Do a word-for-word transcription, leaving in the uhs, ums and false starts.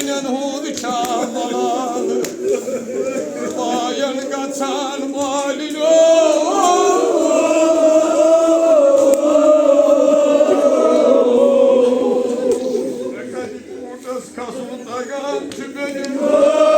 ہُنٛد چھا مال؟ مایَن گژھان مالِنیو۔ مےٚ کَتہِ کوٗتَس کھسُن تَگان چھُ مےٚ۔